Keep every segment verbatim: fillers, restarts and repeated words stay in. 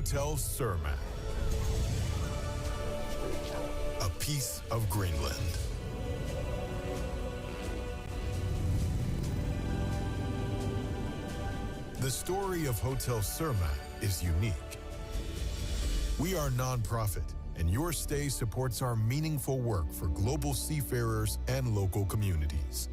Hotel Surma, a piece of Greenland. The story of Hotel Surma is unique. We are non-profit, and your stay supports our meaningful work for global seafarers and local communities.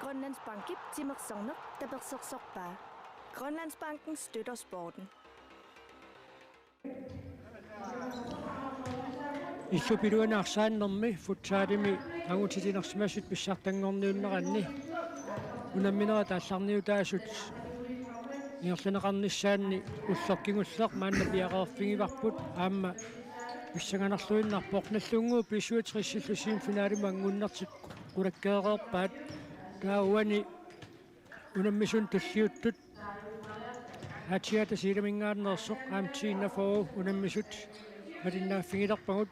Grønlandsbankip timersorneq tapersersorpaa. Grønlandsbanken støtter sporten. Illup iluani arsaannermi futsalimi angutitinersimasut pissartanngorniunneranni unamminerit aallarniutaasut ingerlanneqarnissaanni ulloq kingulleq maanna piareerfigivarput aamma pissanganarluinnarpoq. Nagdlunguup B syvogtresillu semifinalimi angunnertik qulakkeereerpaat. Taava uani unammisunut tulliuttut A T A-ta Tasiilaminngaanneersoq aamma T enogfyrre unammisut malinnaaffigilerpagut.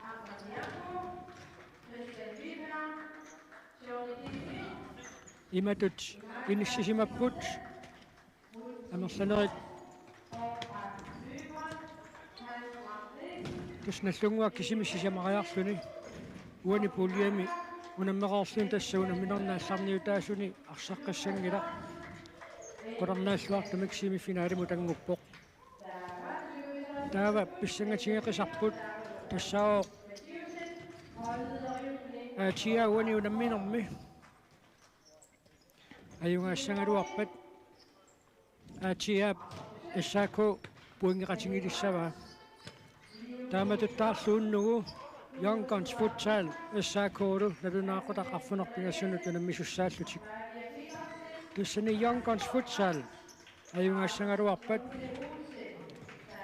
Imatut inissisimapput amerlanerit. Tassa Nagdlunguaq kisimi sisamariarluni uani puljemi unammereerluni tassa unamminerni aallarniutaasuni arsaqqissanngilaq. Qularnaalluartumik semifinalimut annguppoq. Taava pissangatigeqisarput tassaavoq A T A uani unamminermi. Ajugaassagaluarpat A T A-p S A K pointeqatigilissavaa. Taamatuttaarlu unnugu Young Guns Futsal S A K-lu nalunaaqutaq arfineq-pingasunut unammisussaallutik. Tassani Young Guns Futsal ajugaassagaluarpat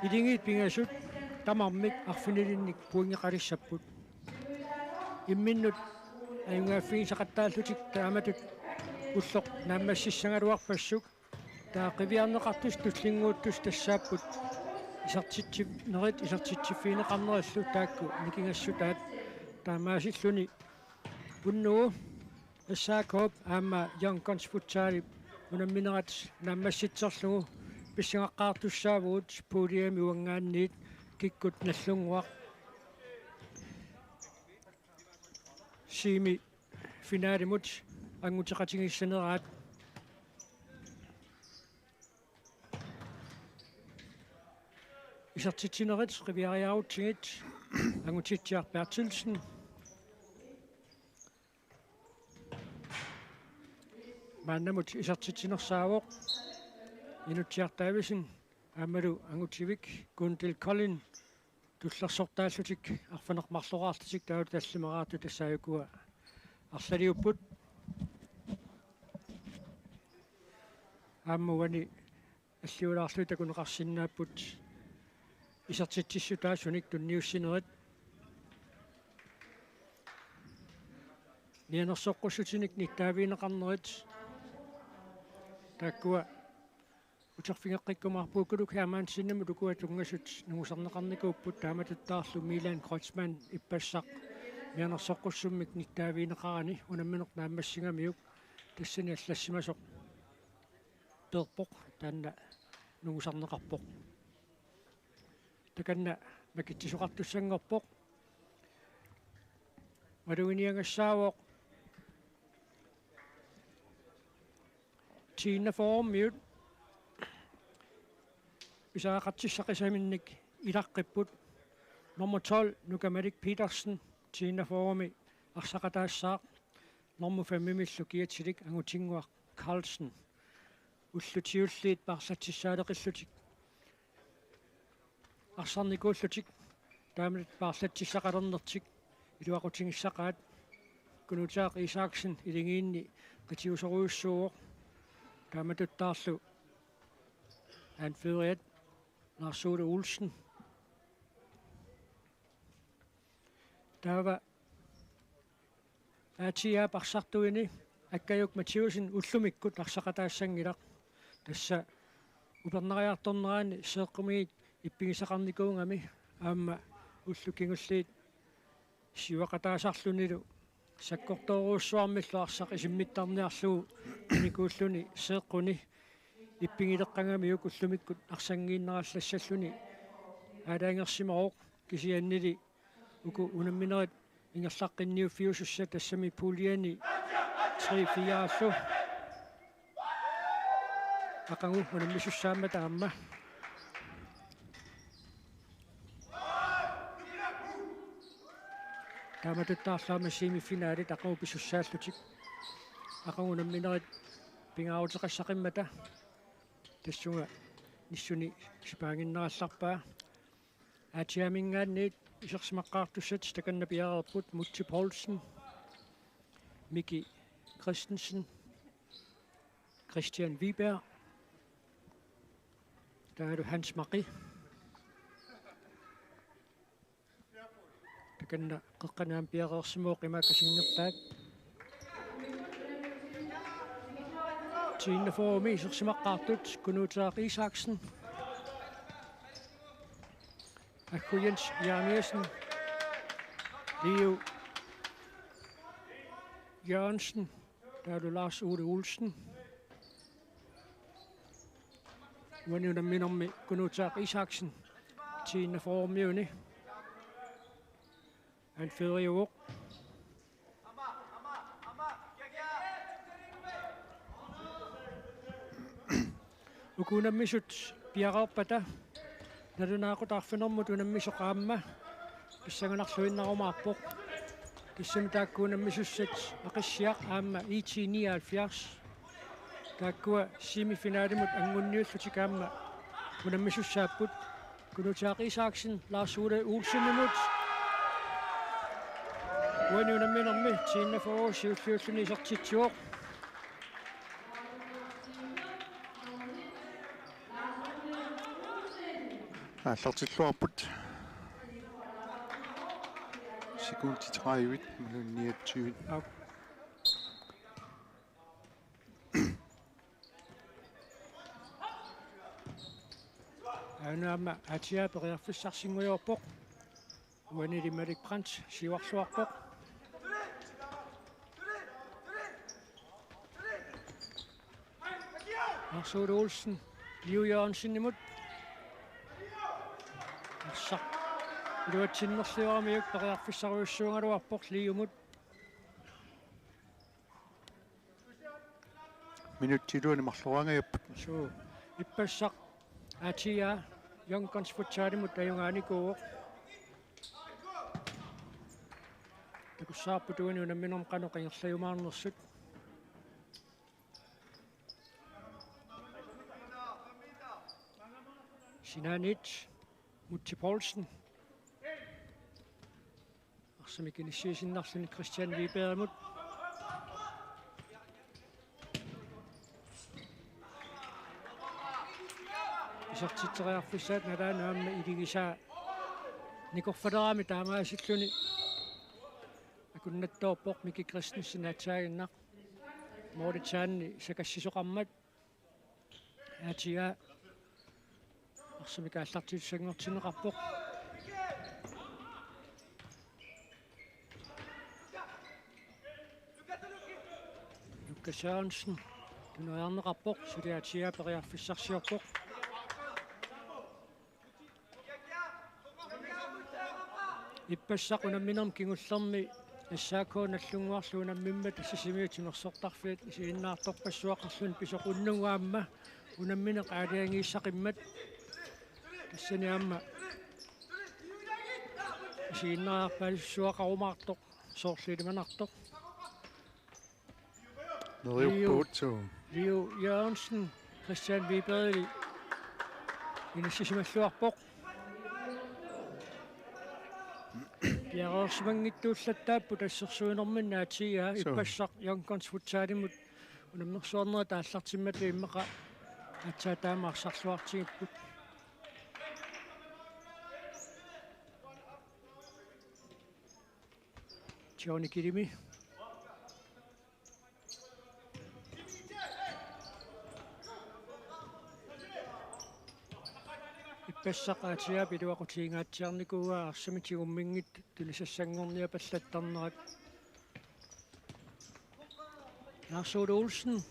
iligiit pingasut tamarmik arfinilinnik pointeqalissapput. Imminnut ajugaaffigisaqattaallutik taamatut ulloq naammassissagaluarpassuk. Taava qiviarneqartussat tullinnguuttussat tassaapput isertitsinerit isertitsiffigineqarnerillu taakku nikingassutaat. Taamaasilluni unnugu S A K-p aamma Young Guns Futsalip unamminerat naammassitserlugu pissangaqqaartussaavugut puljemi uanngaanniit kikkut Nagdlunguaq semifinalimut anguteqatigiissaneraat. Isertitsinerit qiviariarutsigit Angutitsiaq Berthelsen. Maannamut isertitsinersaavoq Inutsiaq Davidsen aammalu Angutivik Gundil Kolding tullersortaallutik arfineq-marloraarlutik taava tallimaraartut tassaajukkua arlaliupput. Aamma uani alliulaarlugit takuneqarsinnaapput isertitsissutaasunik tunniussinerit. Mianersoqqussutinik nittaavigineqarnerit taakkua uterfigeqqikkumaarput. Kulup Hermansenimut ukua tunngasut nungusarneqarnikuupput, taamatuttaarlu Milan Kreutzmann ippassaq mianersoqqussummik nittaavigineqarani unammineq naammassigamiuk tassani allassimasoq peerpoq, taanna nungusarneqarpoq. Takanna makitsisoqartussanngorpoq. Maluginiagassaavoq T enogfyrremiut pisariaqartissaqisaminnik ilaqqipput. Nummer tolv, Nuka Malik Petersen, T enogfyrremi arsaqataassaaq. Nummer femimillu kiatilik Angutinnguaq Carlsen. Ullut siulliit paarlatsissaaleqillutik arsarnikuullutik, taamatut paarlatsissaqalernertik iluaqutigissaqaat. Kunuutaaq Isaksen iligiinni qitiusorujussuuvoq, taamatuttaarlu anføreriat Lars Ole Olsen. Taava A T A-p arsartuini Akkajuk Mathiussen ullumikkut arsaqataassanngilaq. Tassa upernariartornerani seeqqumiit ippigisaqarnikuugami aamma ullut kingulliit siuaqataasarlunilu Sakkortoorujussuarmillu arsaq isimmittarniarlugu anikuulluni seeqquni ippigileqqagamiuk ullumikkut arsanngiinnarallassalluni aalajangersimavoq, kisiannili uku unamminerit ingerlaqqinniuffiusussat tassami puljeni tre fire-llu. Aqagu unammissussaammata aamma. Taamatuttaarlu aamma semifinalit aqagu pisussaallutik. Aqagu unamminerit pingaaruteqassaqimmata tassunga nissuni sipaaginnarallarpaa. Aatsiaaminngaanniit isersimaqqaartussat takanna piareerput Mutsi Poulsen, Miki Christensen, Christian Wiberg, taavalu Hans Maki. Takanna qeqqani aamma piareersimavoq imaakkasinngippaat. T-enogfyrremi isersimaqqaartut Kunuutaaq Isaksen, Aggu Jens Jeremiassen, Leo Jørgensen, taavalu Lars Ole Olsen. Uani unamminermi Kunuutaaq Isaksen, T-enogfyrremiuni. Anføreriuvoq. Uku unammisut piareerpata nalunaaqutaq arfinermut unammisoq aamma pissanganarluinnarumaarpoq. Tassami taakku unammisussat Aqissiaq aamma I T nioghalvfjerds. Taakkua semifinalimut angunniullutik aamma unammisussaapput. Kunuutaaq Isaksen, Lars Ole Olsenimut. Uani unamminermi T-enogfyrre siulliulluni isertitsivoq. Aallartilluarput. Sekundit tredive, imaluunniit niogtyve. Aap. Aana aamma A T A periarfissarsinngujoorpoq. Uanili Malik Brandt siuarluarpoq. Lars Ole Olsen, Liu Jørgensenimut. Arsaq iluatsinnerlioramiuk periarfissarujussuugaluarpoq Liumut. Minutsit iluanni marloriangajapput. Suu. Ippassaq A T A Young Guns Futsalimut ajugaanikuuvoq. Takussavarput uani unamminermi qanoq ingerlajumaarnersut. Sinaaniit Mutsi Poulsen. Arsamik inissiisinnarluni Christian Wibergimut. Isertitseriarfissaat nalaanut aamma iligisaa nikorfalerami taamaasilluni akunnattoorpoq Miki Christensen aatsaaginnaq. Moritsaanni sakassisoqarmat. A T A arsamik aallartitussanngortinneqarpoq. Lukas Sørensen tuneriarneqarpoq, suli A T A periarfissarsiorpoq. Ippassaq unamminermi kingullermi S A K Nagdlunguarlu unammimmata Sisimiut timersortarfiat isiginnaartorpassuaqarluni pisoq unnugu aamma unammineq aalajangiissaqimmat. Tassani aamma isiginnaariarpaalissuaqarumaartoq soorlu ilimanartoq. Neriuppugut. Liu, Liu Jørgensen, Christian Wibergili inissisimalluarpoq. Piareersimanngitsuullattaapput assersuinerminni A T A. Suu. Ippassaq Young Guns Futsalimut unammersuarnerit aallartimmata immaqa aatsaat taama arsarluartigipput. Johnny Kilimi. Ippassaq A T A-p iluaqutigingaatsiarnikuuaa arsamik tigumminngitsut tunisassanngorniapallattarnerat. Lars Ole Olsen.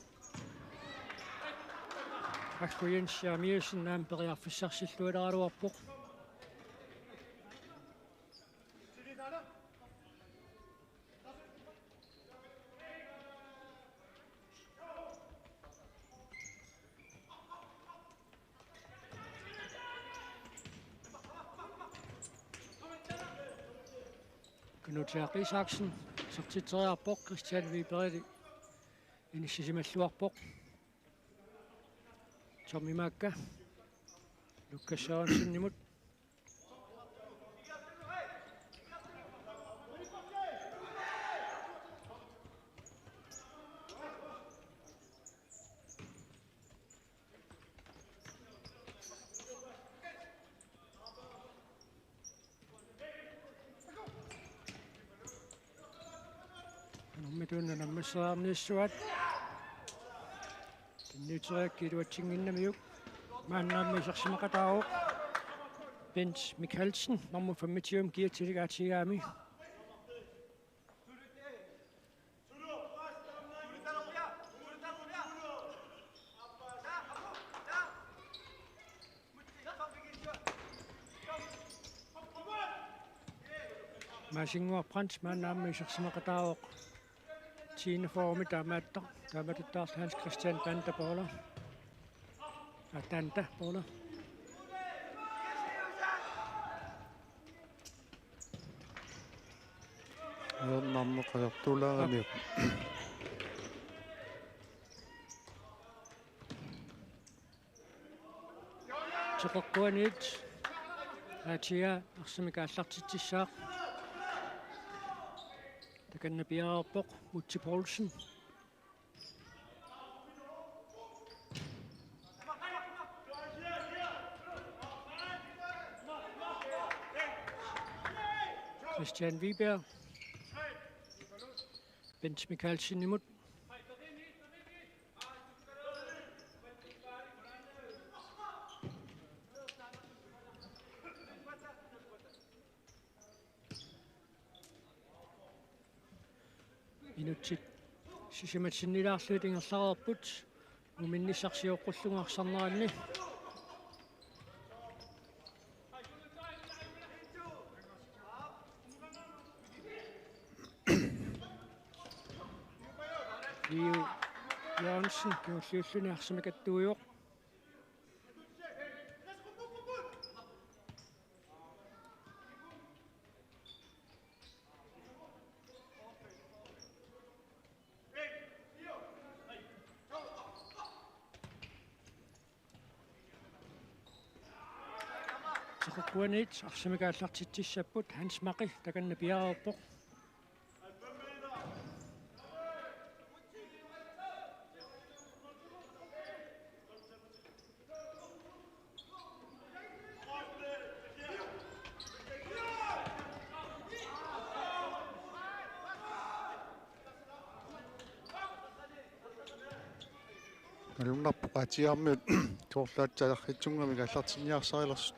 Akku Jens Jeremiassen aamma periarfissarsillualeraluarpoq. Knud Terp Isaksen isertitseriarpoq, Christian Wiberg inissisimalluarpoq. Tommy Maakka. Lukas Sørensenimut. Nummittuuna nammassaarniassuat. Tunniuteriakkit iluatsinnginnamiuk. Maannaammi isersimaqataavoq Bent Mikkelsen, nummer femogtyve, kiatsilik aatigaami. Maasinnguaq Brandt maannaammi isersimaqataavoq. Tiende formi taamaattoq. Taamatuttaaq Hans Christian Panda Paula. Atanta Paula. Ajornarneq ajortuulaaramiuk. Teqeqquaniit atia arsamik aallartitsissaaq. Takanna piareerpoq Mutsi Poulsen. Christian Wiberg. Bent Mikkelsenimut. Minutsit sisamat sinnilaarlugit ingerlareerput. Uminnissaq sioqqullugu arsarneranni. Liu Jørgensen kingulliulluni arsamik attuivoq. Teqeqquaniit arsamik aallartitsissapput, Hans Maki takanna piareerpoq. Nalunnarpoq atiarmiut soorlu aatsaat arriitsunnguamik aallartinniarsarilersut.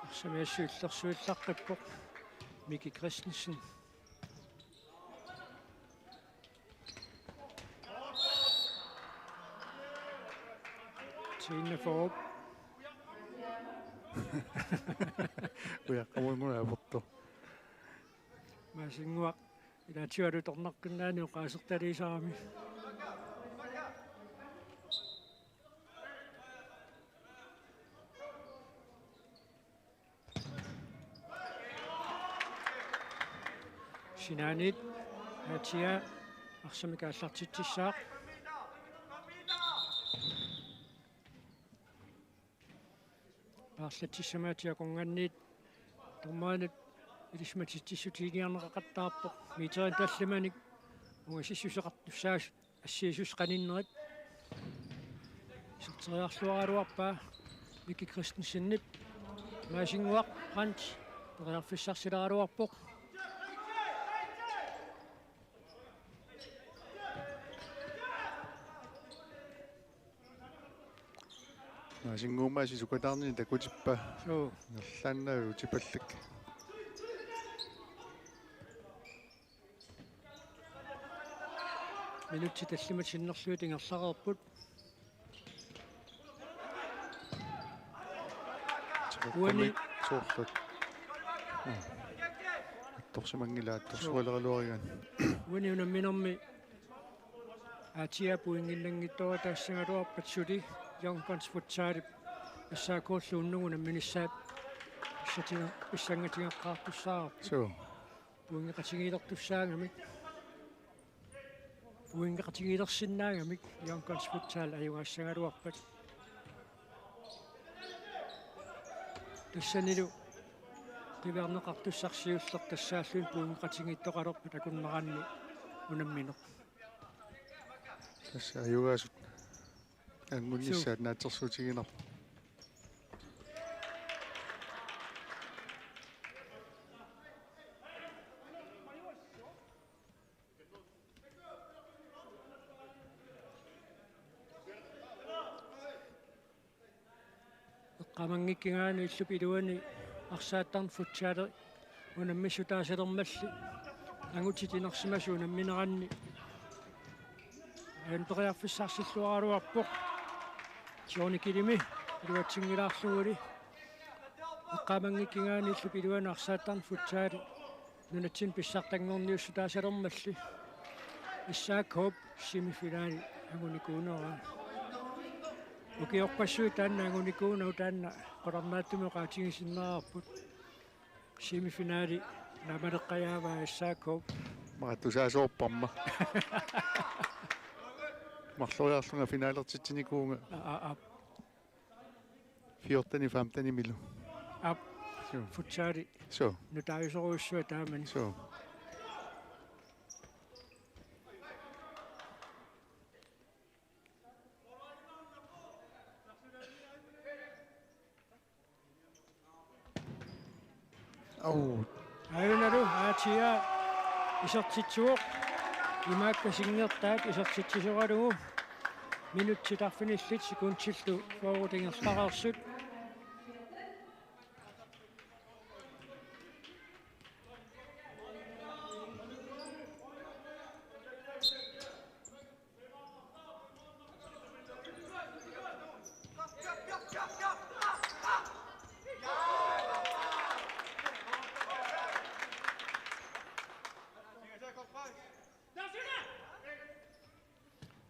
Arsami assut illersuillaqqippoq Miki Christensen. Tiende forop. Ujaqqamunnguaq aportoq. Maasinnguaq ilaatigut alutornaqqinnaaneq oqaasertaliisarami. Sinaaniit atia arsamik aallartitsissaaq. Paarlatsissamaattoq akornanniit dommerinut ilisimatitsissutigineqaqattaarpoq. Meterinik tallimanik ungasissuseqartussaasut assigiissuseqaninnerit. Iserteriarluaraluarpaa Miki Christensenip. Maasinnguaq Brandt periarfissarsileraluarpoq. Maasinnguummi sukataarnini takutippaa. Suu. Nerlaannaa utipallak. Minutsit tallimat sinnerlugit ingerlareerput. Uani. Soorlu. Attorsimanngilaq, attorsualeraluarigaanni. Uani unamminermi A T A pointinnanngitsoortaassagaluarpat suli Young Guns Futsalip S A K-llu unnugu unamminissaat pissatiga-, pissangatigeqqaartussaavarput. Suu. Pointeqatigiilertussaagamik. Pointeqatigiilersinnaagamik Young Guns Futsal ajugaassagaluarpat. Tassanilu qiviarneqartussaq siulleq tassaalluni pointeqatigiittoqalerpat akunneranni unammineq. Tassa ajugaasut angunnissaat. Suu. Naatsorsuutiginarput. Eqqaamanngikkigaanni illup iluani arsaattarneq futsalimi unammissutaasalermalli angutit inersimasut unammineranni aana periarfissarsilluaraluarpoq. Johnny Kilimi iluatsinngilaarluguli. Eqqaamanngikkigaanni illup iluani arsaattarneq futsalimi nunatsinni pissartanngorniussutaasalermalli S A K-p semifinali angunikuunera. Ukiorpassuit taanna angunikuunagu taanna qularnaatsumik oqaatigisinnaavarput. Semifinali naamaleqqajaavaa S A K. Matusaasoorparma. Marloriarlunga finalertitsinikuuvunga. Aa, aa. Fjorten femten-imilu. Aap. Suu. Futsali. Suu. Nutaajusorujussuaq taamani. Suu. Au. Ajunalu A T A isertitsivoq. Imaakka singertaat isertitsisoralugu. Minutsit arfinillit sekundillu fyrre ingerlareersut.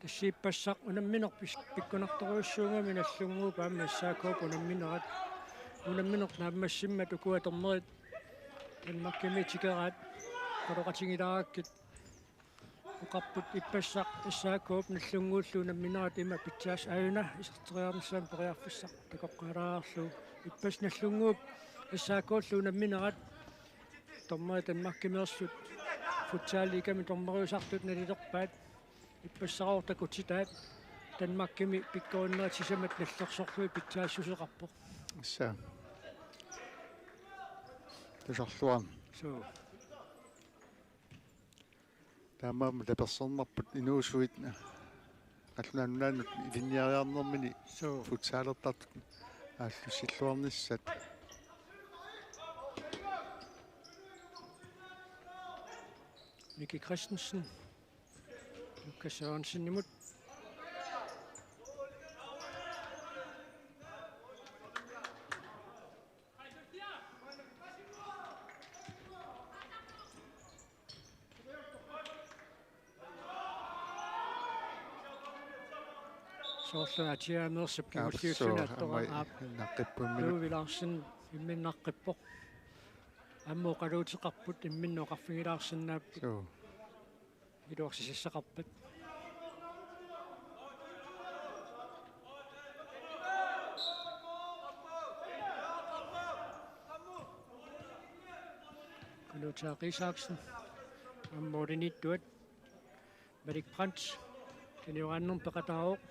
Tassa ippassaq unammineq pis-, pikkunartorujussuugami Nagdlunguup aamma S A K-p unamminerat. Unammineq naammassimmat ukua dommerit Danmarkimi tikeraat oqaloqatigilaarakkit. Oqarput ippassaq S A K-p Nagdlunguullu unamminerat ima pitsaas aajuna iserteriarnissamut periarfissaq takoqqaalaarlugu. Ippassaq Nagdlunguup S A K-llu unamminerat. Dommerit Danmarkimiittut futsalimi dommeriusartut nalilerpaat. Ippassaq takutitaat Danmarkimi pikkorinnerit sisamat nallersorlugit pitsaassuseqarpoq. Issa. Tusarluarami. Suu. Taamaammat tapersersornerput inuusuit qallunaat nunaannut ilinniariarnermini. Suu. Futsalertartut aallussilluarnissaat. Miki Christensen. Lukas Sørensenimut. Soorlu A T A-meersup kingulliulluni attoraa. Aap. Naqqippoq imminut. Tuuvi Larsen imminut naqqippoq. Aamma oqaluuteqarput imminut oqarfigilaarsinnaapput. Suu. Iluarsisassaqarpat. Kunuutaaq Isaksen. Aamma målimiittuat. Malik Brandt. Tunioraannermut peqataavoq.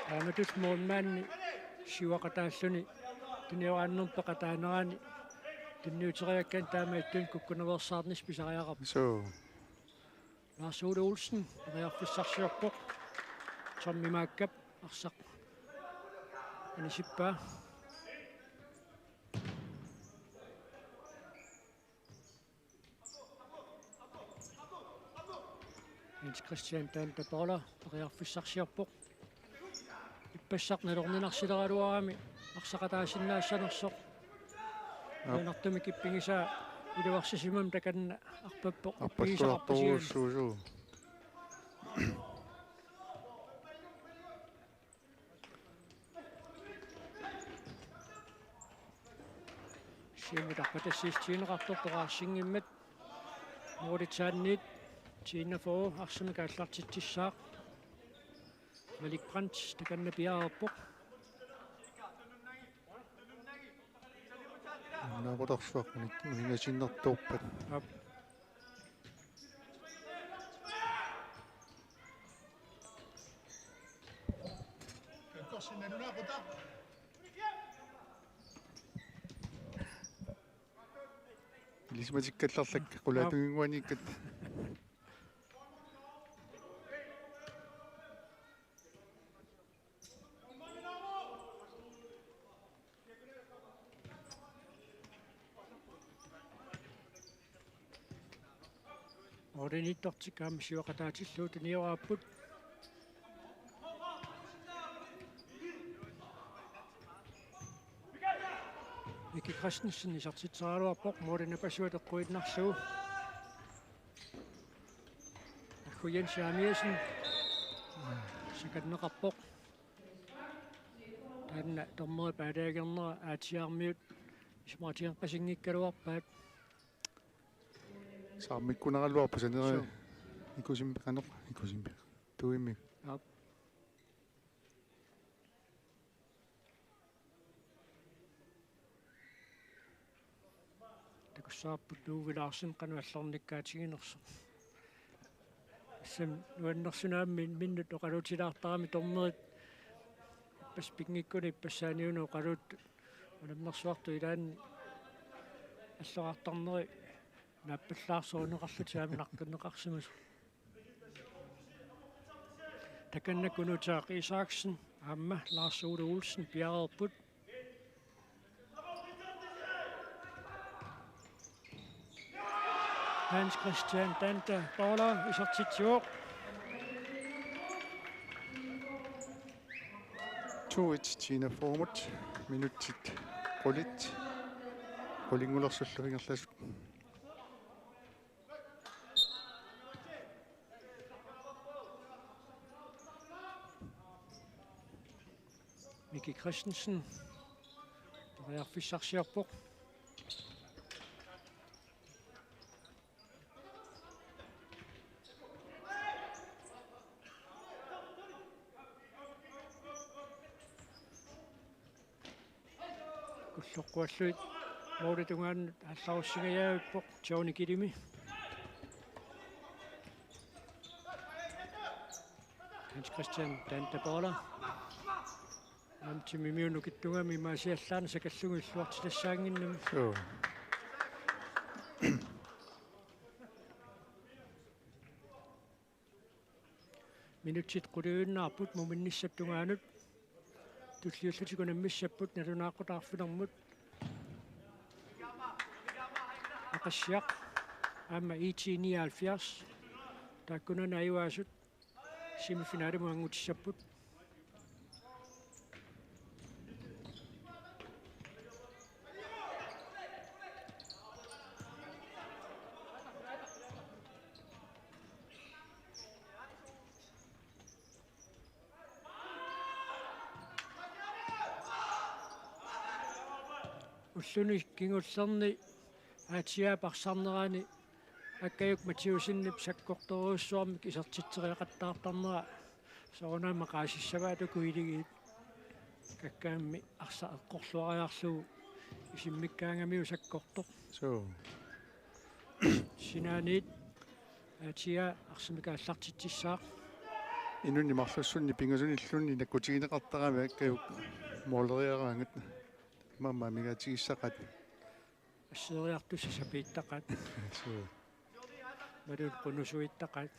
Taamatut målmandi siuaqataalluni tunioraannermut peqataanerani tunniuteriakkani taama ittunik kukkunaveersaarnissaq pisariaqarpoq. Suu. Lars Ole Olsen periarfissarsiorpoq. Tommy Maakkap arsaq anisippaa. Hans Christian Tanta Paula periarfissarsiorpoq. Ippassaq nalorninarsileraluarami arsaqataasinnaassanersoq. Aap. Nuannertumik ippigisaa iluarsisimammat takanna arpappoq. Arpalluartorujussuusoq. Siumut arpatassiissutigineqartoq toqqarsinngimmat. Moritsaanniit Tiinafoo arsamik aallartitsissaaq. Malik Brandt takanna piareerpoq. Naaqutarsuaq unik-, uningasinnertuuppat. Aap. Ilisimatikkallarlak qulaatinnguaniikkat. Ordenittortik aamma siuaqataatillugu tunioraapput. Miki Christensen isertitseraluarpoq, målini pasuat eqquinnarlugu. Aggu Jens Jeremiassen sakanneqarpoq. Taanna dommeri paataaginnera aatsiarmiut isumaqatigeqqasinngikkaluarpaat. Saarmikkunaraluarpoq sanera. Suu. Ikusimpi qanoq, ikusimpi. Tuimi. Aap. Takussavarput Ove Larsen qanoq allornikkaatiginersoq. Assam nuannersunaammi minnut oqaluutilaartarami dommerit ippassaq pinngikkunik ippassaaniunut oqaluuttut unammersuartut ilaanni allorartarneri naappallaarsoruneqarlutik aamma naqqinneqarsimasut. Takanna Kunutaa Isaksen aamma Lars Ole Olsen piareerput. Hans Christian Tanta Paula isertitsivoq. To et Tiinafoomut, minutsit qulit qulinngulersullu ingerlasut. Miki Christensen periarfissarsiorpoq. Kulloqquallugit målip tungaanut aallarussingajaavippoq Johnny Kidimi. Hans Christian Tanta Paula. Aamma timimiunukittungaami imaasiallaannaq sakallugu illuartitassaannginnami. Suu. Minutsit quliuinnaapput muminnissap tungaanut. Tulliullutik unammissapput nalunaaqutaq arfinermut. Aqissiaq aamma I T nioghalvfjerds. Taakkunani ajugaasut semifinalimut anngutissapput. Ulluni kingullerni aatsiaap arsarnerani Akkajuk Mathiussenip sakkortorujussuarmik isertitseriaqattaartarnera soorunami maqaasissavaat uku iligiit. Kakkaammi arsaq eqqorluariarlugu isimmikkaangamiuk sakkortoq. Suu. Sinaaniit aatsiaa arsamik aallartitsissaaq. Inunnik marlussunnik pingasunilluunniit nakkutigineqartarami Akkajuk måleriaraangat. Maani amigaatigissaqaat. Asseeriartussat sapiittaqaat. Suu. Imaluunniit qunusuittaqaat.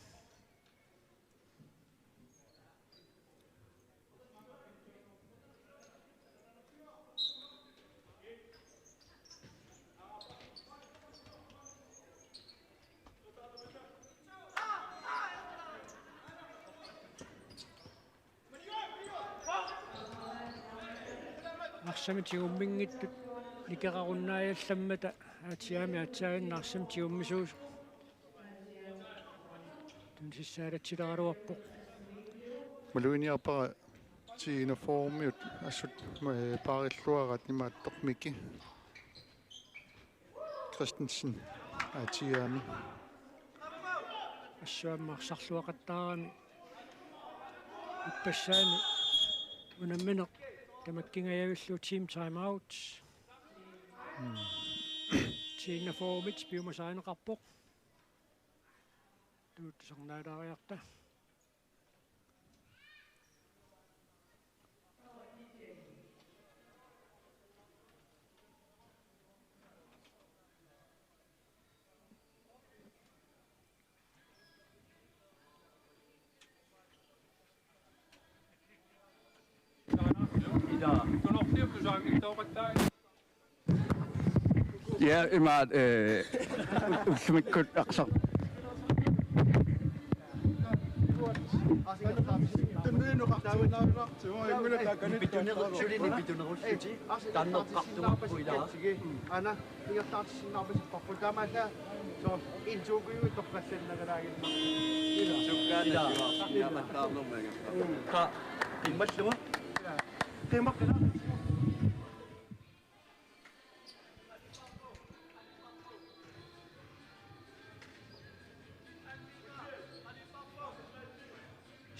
Arsamik tigumminngitsut nikerarunnaajaallammata aatsiaami aatsaaginnaq arsamik tigummisuusoq. Tunisissaalatsilaaraluarpoq. Maluginiarpara T-enogfyrremiut assut, eh, paarilluaraat imaattoq Miki Christensen aatsiaami. Assut aamma arsarluaqattaarami. Ippassaani unammineq tamakkingajavillugu team timeout. Mm. T-enogfyrremit piumasarineqarpoq. Tuuttusarnaalaariarta. Ja, imaat, eh, ullumikkut arsaq. Tunniunneqartuinnaavilaartigu, imminut taakani. Pituneru-, suli pitunerussuti. Tanneqqartuarpu ilaa. Aana, ingerlaartissinnaarpasipparput. Taamaallaat, soo, intuukujuit toqqassannagalaagimmat. Sukkaana. Ilaa. Ilaa. Qa, immallugu. Qimaqqila.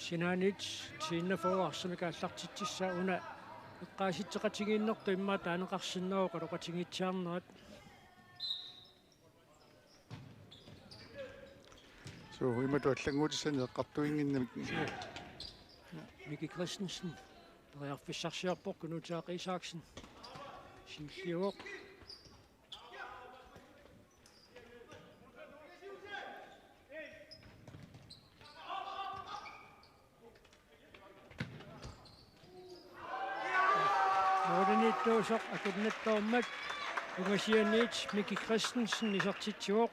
Sinaaniit T-enogfyrre arsamik aallartitsissaa una eqqaasitseqatigiinnertut immaqa taaneqarsinnaavoq oqaloqatigiitsiarnerat. Suu, imatut allannguutissani eqqartuinnginnamik. Miki Christensen. Periarfissarsiorpoq Kunuutaaq Isaksen. Siulliuvoq. Nuulinittuusoq akunnattoormat ungasianiit Miki Christensen isertitsivoq.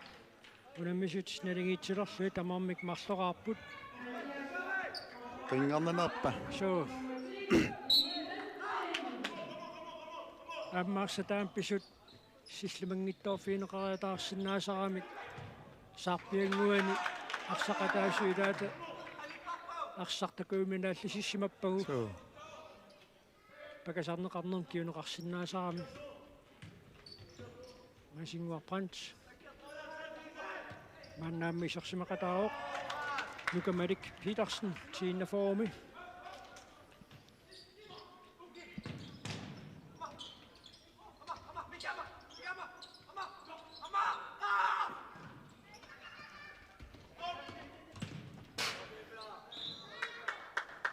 Unammisut naligiitsilerlugit tamarmik marloraarput. Qinngarnanarpa? Suu. Aamma arsaq taama pisut sillimanngitsoorfigineqariataarsinnaasaramik saarpiannguani arsaq ataaseq ilaata arsaq takujuminaallisissimappagu. Suu. Pakasarneqarnermut kinguneqarsinnaasarami. Maasinnguaq Brandt. Maanna aamma isersimaqataavoq Nuka Malik Petersen T-enogfyrremi.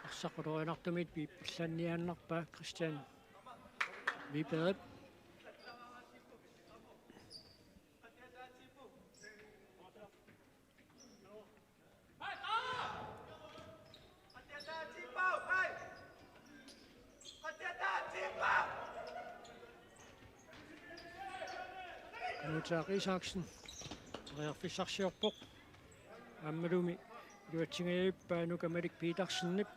Arsaq qulorianartumit piippallaanniaannarpaa Christian Wiberg. Nuutaaq Isaksen periarfissarsiorpoq. Aammalumi iluatsingajavippaa Nuka Malik Petersenip.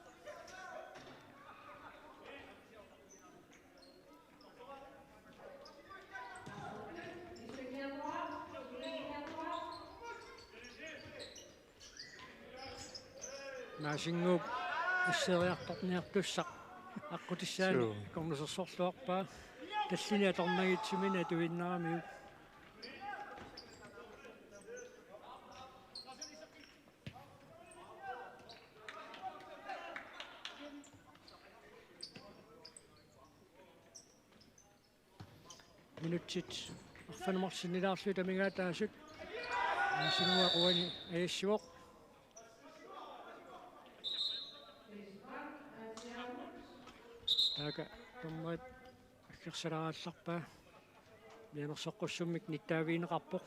Maasinnguup asseriartorniartussaq aqqutissaani. Suu. Akornusersorluarpaa. Tallini atornagitsuminik atuinnaramiuk. Minutsit arfineq-marluk sinnilaarlugit amigaataasut. Maasinnguaq uani ajassivoq. Taakku dommerit aggersalaarallarpaa. Mianersoqqussummik nittaavigineqarpoq.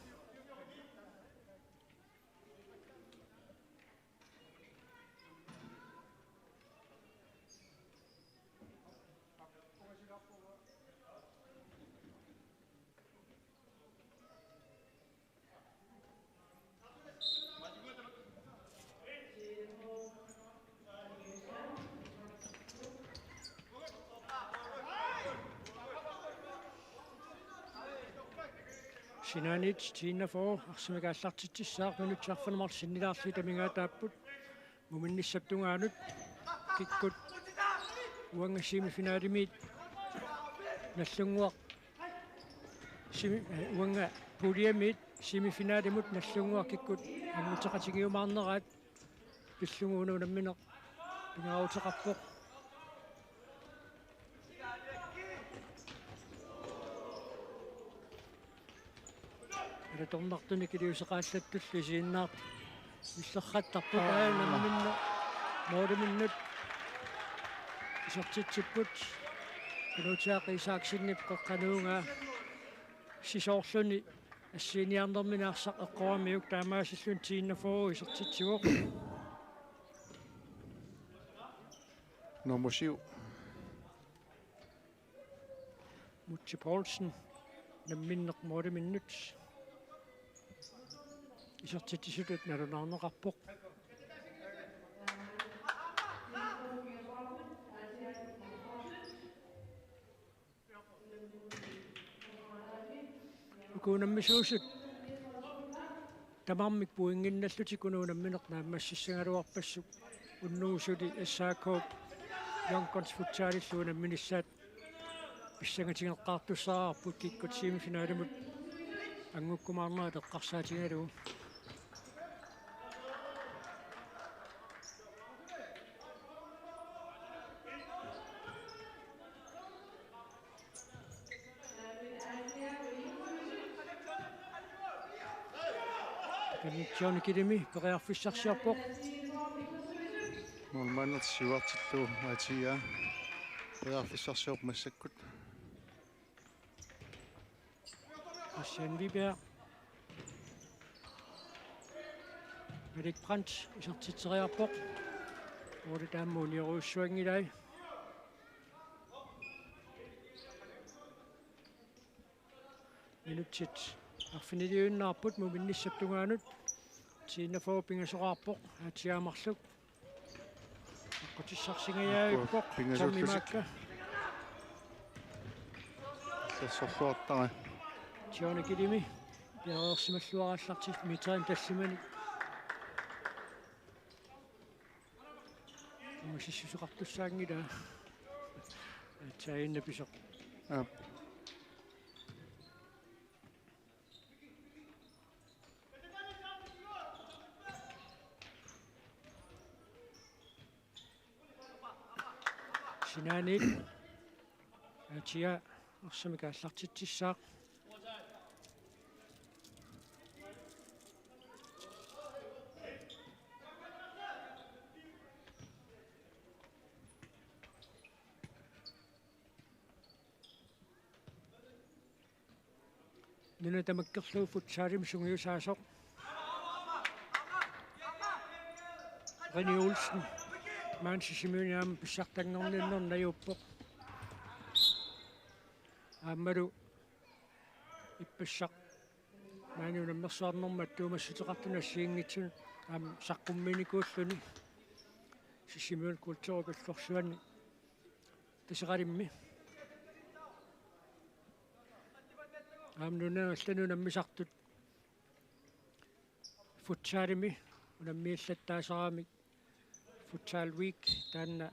Sinaaniit T enogfyrre arsamik aallartitsissaaq, minutsit arfineq-marluk sinnilaarlugit amigaataapput. Muminnissap tungaanut kikkut uanga semifinalimiit Nagdlunguaq semi-, eh, uanga puljemiit semifinalimut Nagdlunguaq kikkut anguteqatigiumaarneraat pillugu una unammineq pingaaruteqarpoq. Ilitornartunik iliuuseqaallattullu isiginnaartut illerrattarput. Aa, unamminnut måliminnut isertitsipput. Knuti Isaksenip qeqqata nuungaa sisoorluni assiiniarnermini arsaq eqqoramiuk, taamaasilluni T enogfyrre isertitsivoq. Nummer syv. Mutsi Poulsen, unammineq måliminnut isertitsisutut nalunaarneqarpoq. Uku unammisuusut tamarmik pointinnallutik una unammineq naammassissagaluarpassuk, unnugu suli S A K-p Young Guns Futsalillu unamminissaat pissangatigeqqaartussaavoq kikkut semifinalimut angukkumaarnerat eqqarsaatigalugu. Taanna John Kilimi periarfissarsiorpoq. Målmandit siuartillugu A T A periarfissarsiorpoq massakkut. Christian Wiberg. Erik Brandt isertitseriarpoq. Måli taama uniorujussuanngilai. Minutsit arfiniliuinnaapput muminnissap tungaanut. T enogfyrre pingasoqarpoq A T A marluk. Aqqutissarsingajaavippoq. Pingasut Tommy Maakka. Illersorluartara. John Kilimi. Piareersimalluaraallartillu meterit tallimanik. Ungasissuseqartussaanngilaa. Aatsaannguaq pisoq. Aap. Sinaaniit A T A arsamik aallartitsissaaq. Nuna tamakkerlugu futsalimi sungiusaasoq René Olsen maani Sisimiuni aamma pissartanngorniunnermi najuuppoq. Aammalu ippassaq maani unammersuarnermut attuumassuteqartunut assigiinngitsunut aamma saqqummiinikuulluni Sisimiuni kulturip illorsuani Taseralimmik. Aamma nunani allani unammisartut futsalimi unammiillattaasaramik Futsal Week taanna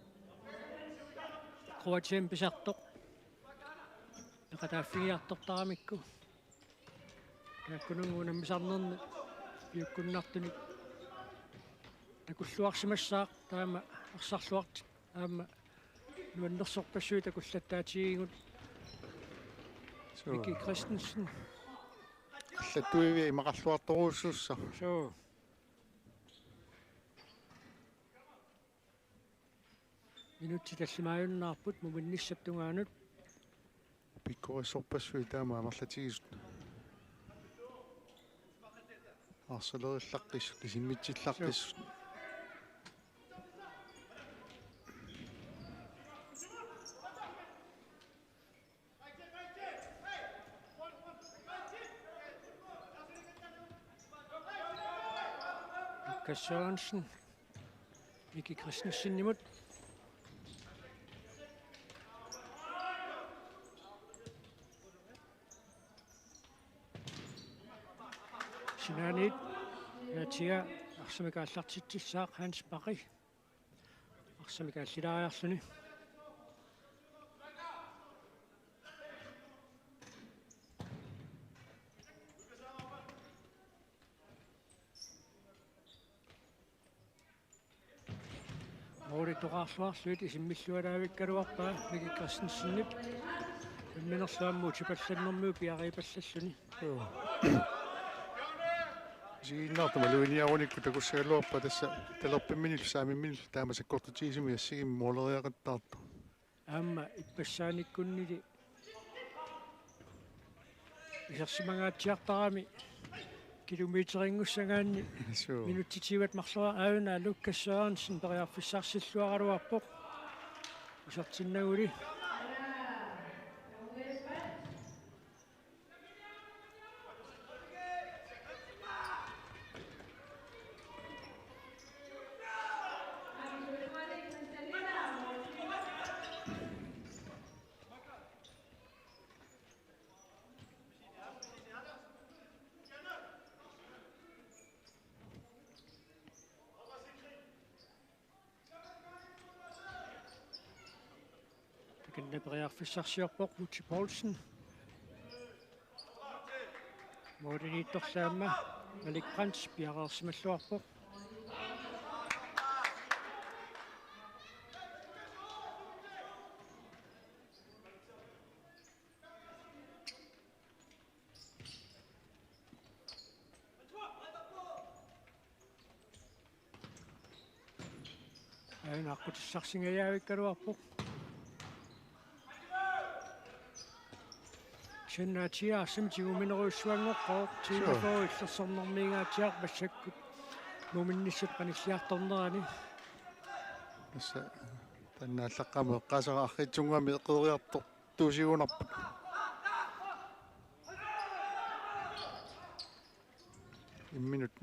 Kroatiami pisartoq. Peqataaffigiartortaramikku. Taakkununnga unammisarnerni piukkunnartunik takulluarsimassaaq taama arsarluartut aamma nuannersorpassuit takullattaatigigut. Suu. Miki Christensen. Allattuivia imaqarluartorujussuussaq. Suu. Minutsit tallimaajunnaarput muminnissap tungaanut. Pikkorissorpassuit taama amerlatigisut. Arsalerillaqqissut, isimmitsillaqqissut. Lukas Sørensen. Miki Christensenimut. Sinaaniit Natia arsamik aallartitsissaaq, Hans Bari arsamik aallilaariarluni. Mooritoqarluarluit isimmilluaraavikkaluarpaa Miki Christensenip. Imminerlu aamma utipallannermiu piariipallalluni. Joo. Isiginnaartut maluginiarunikku takussagaluarpaa tassa talerpimminillu saamimminillu taama sakkortutigisumik assigimmi mooleriaqattaartoq. Aamma ippassaanikkuni isersimangaatsiartarami kilometerinngussagaanni. Suu. Minutsitiivat marlora aajuna Lukas Sørensen periarfissarsilluaraluarpoq. Isertinnaguli. Takanna periarfissarsiorpoq Mutsi Poulsen. Mooriniittorlu aamma Malik Brandt piareersimalluarpoq. Aajuna aqqutissarsingajavikkaluarpoq. Kisianni Natia arsamik tiguminerujussuanngorpoq. Sure. Tiimato illersornermiingaatsiaq massakkut muminnissap qanilliartornerani. Tassa taanna allaqqammat eqqaasara arriitsunnguamik eqeeriartortuusigunarput. Imminut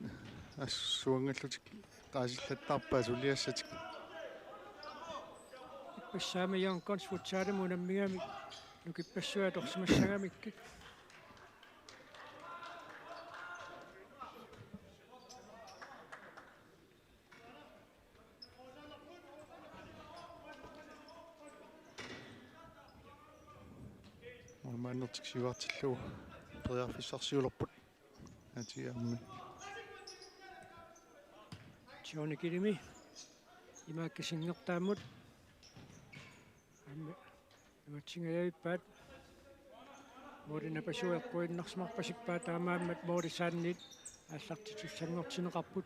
assuangallutik qaasillattaarpaa suliassatik. Ippassaami Young Guns futsalimi unammigamik nukippassuit atorsimassagamikkit. Maannertik siuartillugu periarfissarsiulerput. Atiaammi. Johnny Kilimi. Imaakka singertaammut. Aamma imatsingajavippaat. Moorina pasueqquinnarsimarpasippaat taamaammat moorisaanniit aallartitsissanngortinneqarput.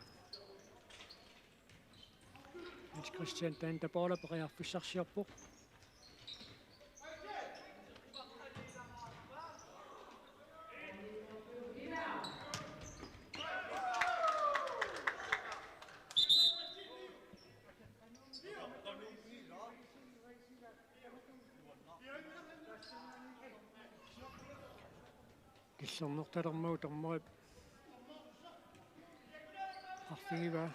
Hans Christian Tanta Paula periarfissarsiorpoq. Killornertalermagu dommerip arfigivaa.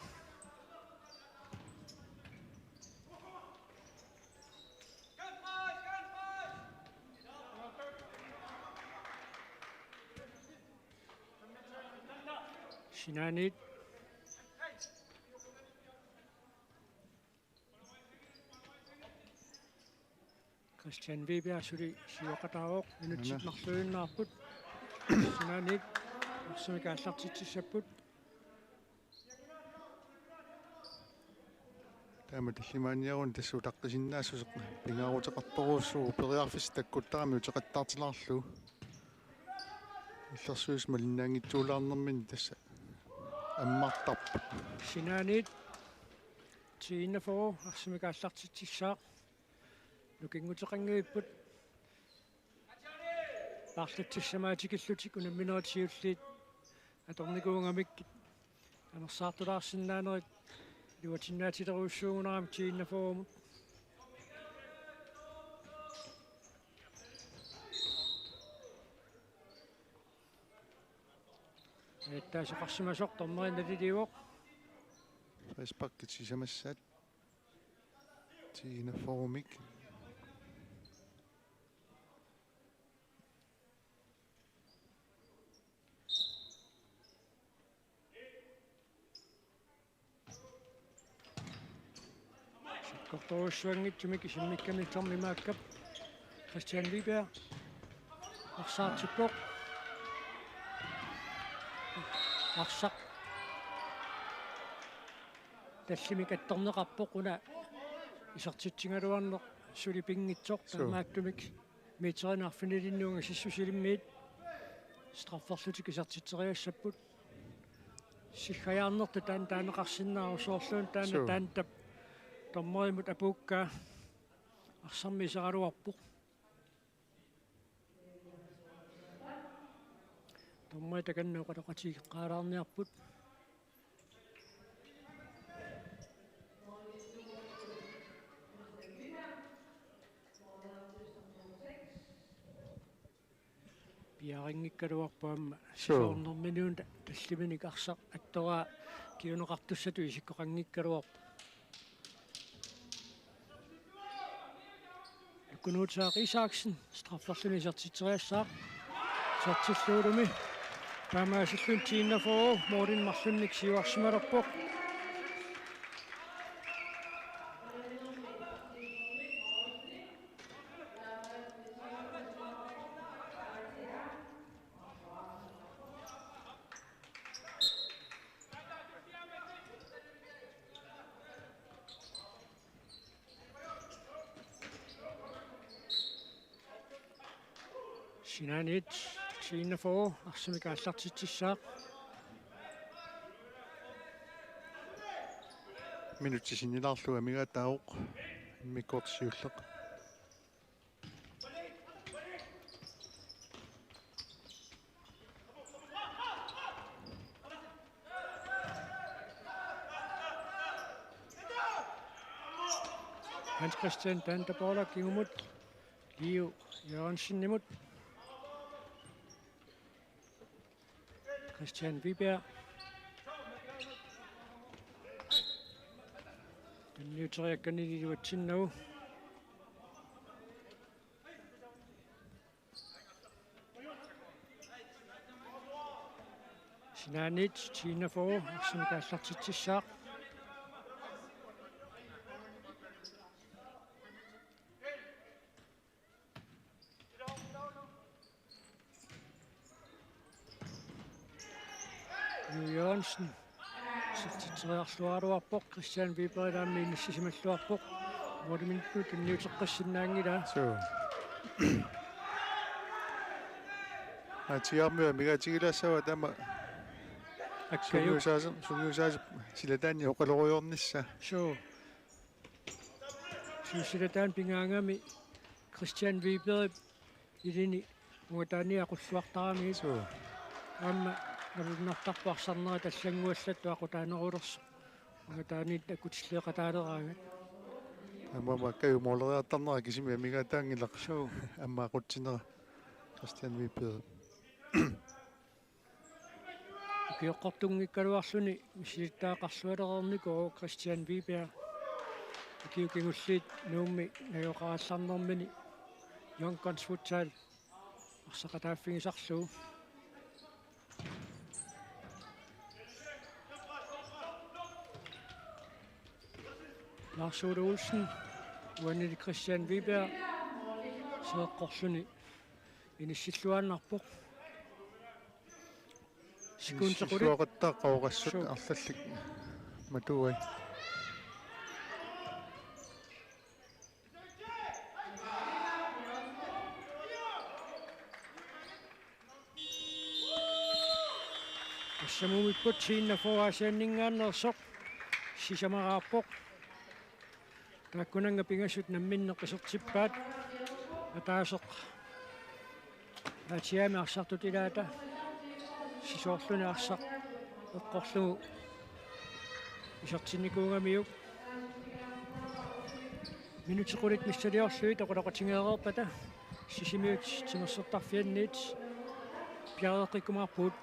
Sinaaniit. Christian Vibjerg suli siuaqataavoq, minutsit marluinnaapput. Sinaaniit arsamik aallartitsissapput. Taama tallimaaniaruni tassa utaqqisinnaassuseq pingaaruteqartorujussuuvoq, periarfissat takkuttarami uteqattaartilaarlugu. Illersuisut malinnaanngitsuulaarnerminni tassa ammartarput. Sinaaniit T enogfyrre arsamik aallartitsissaaq. Nukinguteqanngivipput. Paarlatsissamaat tikillutik unamminerit siulliit atornikuugamik anersaartulaarsinnaanerit iluatinnaatilerujussuugunarami T enogfyrremut. Ajattaasoqarsimasoq dommeri naliliivoq. Frisparkit sisamassaat. T enogfyrremik. Torujussuanngitsumik isimmikkamik tormimaakkap Christian Wiberg arsaartippoq. Arsaq tallimik attorneqarpoq, una isertitsigaluarneq suli pinngitsoq. Suu. Taamaattumik meterinik arfinilinnik ungasissusilimmiit strafferlutik isertitseriassapput. Siggajaarnertut taanna taaneqarsinnaavoq, soorluuna taanna. Suu. Taanna tap dommerimut apuukkaa, arsarmi iseraluarpoq. Dommerit takanna oqaloqatigeqqaalaarniarput. Piarinngikkaluarpoq aamma. Suu. Sisoornerminuuna talliminik arsaq attoraa kinguneqartussatut isikkoqanngikkaluarpoq. Lukkunuutsaaq Isaksen strafferluni isertitseriassaaq. Isertillugu taamaasilluni T enogfyrre målinik marlunnik siuarsimalerpoq. Sinaaniit T enogfyrre arsamik aallartitsissaaq. Minutsit sinnilaarlugu amigaataavoq immikkoortoq siulleq. Hans Christian Dantabola kingumut, Liu Jørgensenimut. Christian Wiberg. Tunniuteriakkani iluatsinnagu. Sinaaniit T enogfyrre arsamik aallartitsissaaq. Liu Jørgensen isertitseriarluaraluarpoq, Christian Wiberg taama inissisimalluarpoq. Måliminnut tunniuteqqissinnaanngilaa. Suu. Aatsiarmiu amigaatigilaassavat taama. Akkajuk. Sungiusaaseq, sungiusaaseq silataanni oqalorujoornissaa. Suu. Siussilataan pingaangami Christian Wiberg ilini ungataani aqulluartarami. Suu. Aamma nalunnartarpoq arsarnerit allannguallattoq aqutaanerulersoq. Ungataaniit akutilleeqataaleraangat. Aamma makkajumooleriartarnera kisimi amigaataanngilaq. Suu. Aamma aqutsinera Christian Wiberg. Ukioqqortunngikkaluarluni misilittagaqarlualereernikuuvoq Christian Wiberg. Ukiut kingulliit Nuummi najugaqarallarnermini Young Guns Futsal arsaqataaffigisarlugu. Lars Ole Olsen, uanili Christian Wiberg, seeqqorluni inissilluaannarpoq. Sekundit qulit. Inissilluaqattaaq Qaqortoq. Suu. Arlallit matuai. Assamumipput T enogfyrre Aasianninngaanneersoq sisamaraarpoq. Taakkunannga pingasut namminneq isertippaat. Ataaseq Aasiaami arsartut ilaata sisoorluni arsaq eqqorlugu isertinnikuugamiuk. Minutsit qulit missiliorlugit oqaloqatigeereerpata Sisimiut timersortarfianniit piareeqqikkumaarpugut.